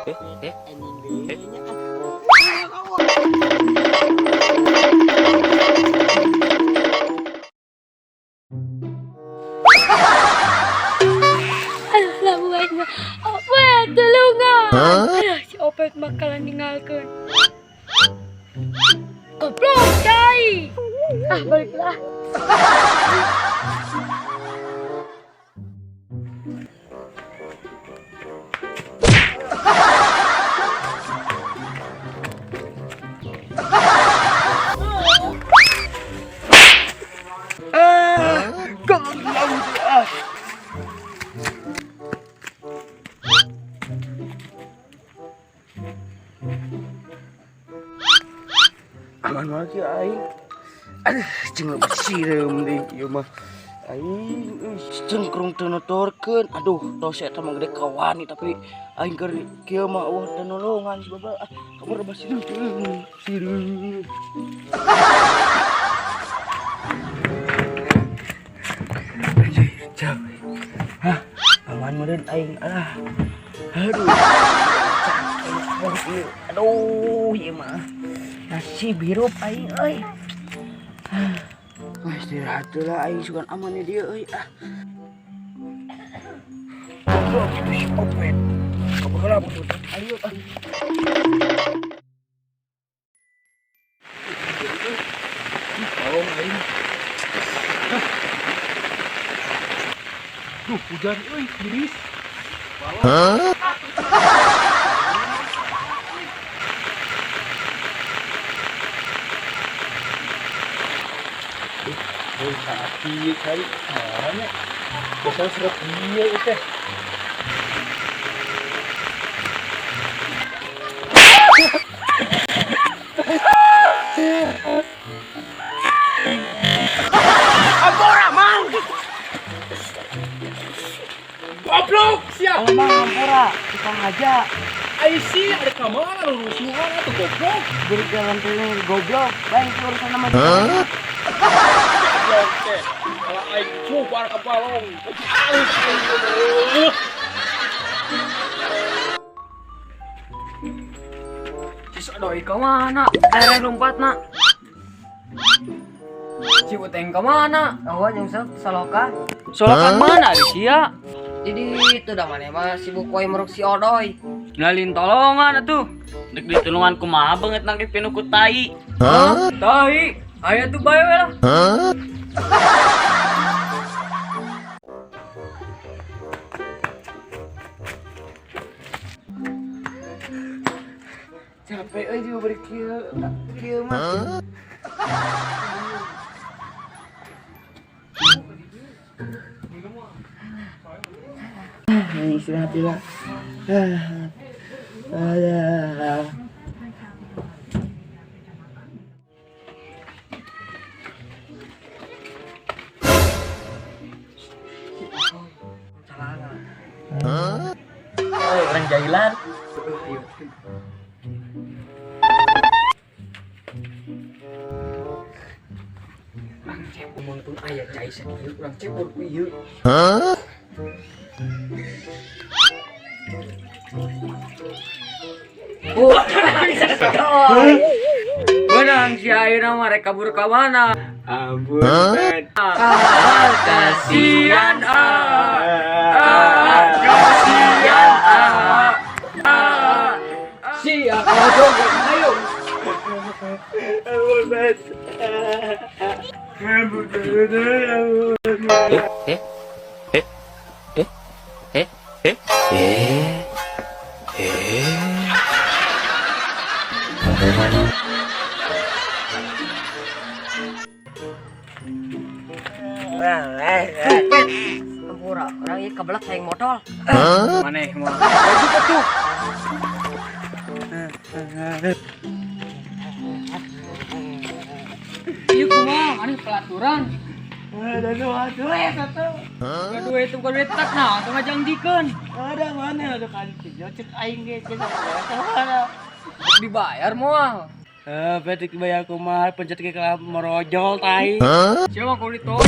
Eh, Anjing deui nya. Aduh, lamun aing mah. Opet, tulungan. Aduh, si Opet bakalan ninggalkeun. Goblok, cai. Ah, balik lah. Goblok ah. Aman banget ya aing. Aduh, cing loba sireum deui ieu mah. Aing euy, cengkrung teu nuturkeun. Aduh, tos eta mah gede kawani, tapi aing keur kieu mah eueuh teu nolongan si Baba. Ah, kabur loba sireum. Sireum. Anjir, capek. Hah, aman meureun aing. Alah. Aduh. Capek. Aduh, ieu mah. Nasib hirup aing euy. Ah, istirahat lah aing, sugan aman dia euy ah. Goblok itu si Opet. Kabaheula musuh ayo ah. Tolong aing. Duh, hujan euy, tiris. Hah? Euy, saat cai. Mana? Biasanya seret ieu teh. Ampura, Mang. Goblok sia. Oh, Mang, ampura, tukang aja. Ai sia ada ka mana lu rusuhan atuh, goblok. Beri jalan telur goblok. Baik urusan sama dia. Goblok teh. Kalau aing cubar ka balong. Alus aing goblok. Si Sodoi ke mana? Tere lompat nak. Si Uteng ke mana? Oh, nyungsep saloka. Solokan mana di sia? Jadi itu dah mana mah sibuk wae meruk si Odoy. Nalin tolongan atuh. Dek ditulungan kumaha banget nangke pinu ku tai. Hah? Tai. Aya tuh bae we lah. Hah? Capek euy juga beri kieu kieu mah. Ah, istirahat dulu. Ah. Alah. Oh, orang jahilan. Mun pun aya cai sakieu urang cebur ku ieu. Hah? Oh. Benang si ayeuna mah rek kabur ka mana? Ampun, Ben. Ah, kasihan ah. Ah, kasihan ah. Ah. Sia kalau joget ayo. Ampun, Ben. Ampun, Ben. Ampun. Eh, eh, eh, eh, eh, eh, eh. Supet. Ampura, orang ieu kebelet hayang modal. Hah? Maneh mah. Wajib atuh. Ieu kumaha maneh pelaturan? Ada dua duit satu. Bukan duit itu bukan duit tak nah, tong ngajangjikeun. Ada mana ada kali video cek aing ge cek mana. Dibayar moal. Eh, petik bayar kumaha pencet ke merojol tai. Hah? Siapa kulit tolong.